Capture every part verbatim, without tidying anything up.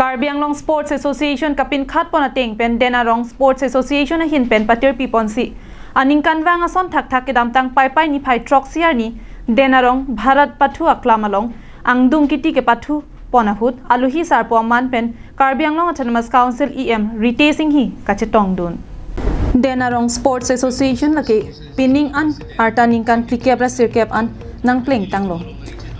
Karbi Anglong Sports Association kapinkhat pon ateng pen Den Arong Sports Association ahin pen patirpi ponsi aningkanvang ason thakthak kedamtang Paipai niphai throksi arni Den Arong Bharat Pathu Aklam along angdung kiti kepathu pon ahut alohi sarpo aman pen Karbi Anglong Autonomous Council E M Ritesh Enghi kachetongdun. Den Arong Sports Association lake pining an arta ningkan phlikep ra sirkep an nangplengtanglo.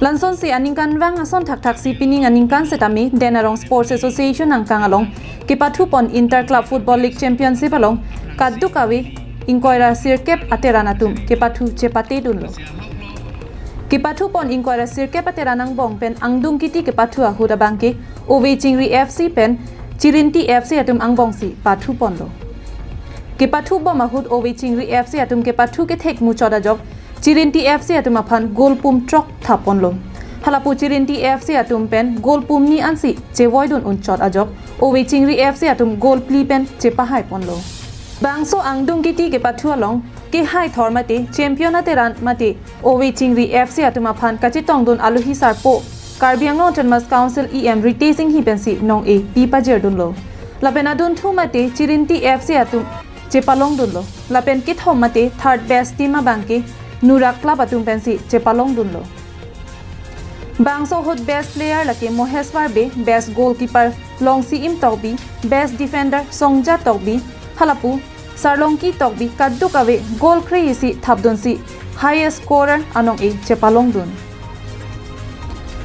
Lansonsi aningkanvang ason thakthaksi pining aningkan setame Den Arong Sports Association angkang along kepathu pon Inter Club Football League Championship along kadokave ingkoi ra sirkep ateran atum kepathu chepatedunlo. Kepathu pon ingkoi ra sirkep ateran angbong pen angdung kiti kepathu ahut abangke Ove Chingri F C pen Chirinti F C atum angbongsi pathu ponlo. Kepathu bom ahut Ove Chingri F C atum kepathu kethek muchot ajok Chirinti F C atum aphan goal pum throk thap ponlo. Halapu Chirinti F C atum pen goal pum ni ansi chevoidun unchot ajok Ove Chingri F C atum goal phli pen chepahai ponlo. Bangso angdung kiti kepathu along kehai thor mate champion ateran mate Ove Chingri F C atum aphan kachetongdun alohi sarpo Karbi Anglong Autonomous Council E M Ritesh Enghi pensi nong-e pi pajirdunlo. Lapen adunthu mate Chirinti F C atum chepalongdunlo. Lapen kethom mate third best team abangke Nura Club atum pensi chepalongdunlo. Bangso ahut best player lake Mohesh Warbe, best goalkeeper Longsi Imtokbi, best defender Songja Tokbi, halapu Sarlongki Tokbi kadokave goal kre-isi thapdunsi highest scorer anong-e chepalongdun.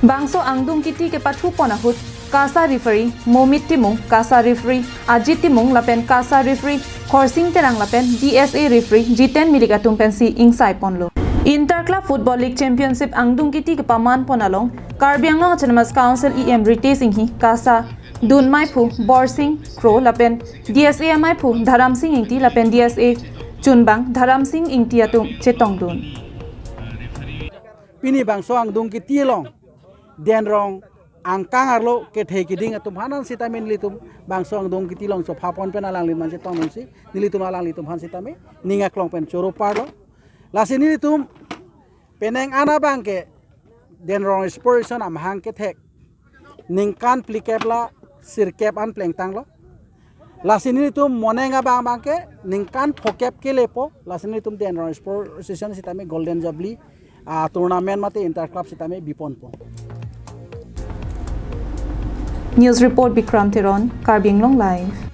Bangso angdung kiti kepathu pon ahut KASA referee Momit Timung, KASA referee Ajit Timung lapen KASA referee Khorsing Terang lapen D S A referee Jiten Milik atum pensi ingsai ponlo. Inter Club Football League Championship angdung kiti kepaman pon along Karbi Anglong Autonomous Council E M Ritesh Enghi, KASA dunmeiphu Borsing Kro lapen D S A meiphu Dharamsing Ingti lapen D S A chunbang Dharamsing Ingti atum chetongdun. Pini bangso angdung kiti along Den Arong angkang arlo kethe kiding atum aphan sitame nelitum bangso angdung kiti along chopha pon pen alangli man chetongdunsi nelitum alanglitum aphan sitame ning aklong pen choro parlo. Lasi nelitum penang an abangke Den Arong Sports Association amahang kethek ningkan phlikep ra sirkep an plengtanglo. Lasi nelitum moneng abang abangke ningkan phokep kelepo. Lasi nelitum Den Arong Sports Association sitame Golden Jubilee ah, tournament mate Inter Club sitame biponpo. News report Bikram Teron, Karbi Anglong Live.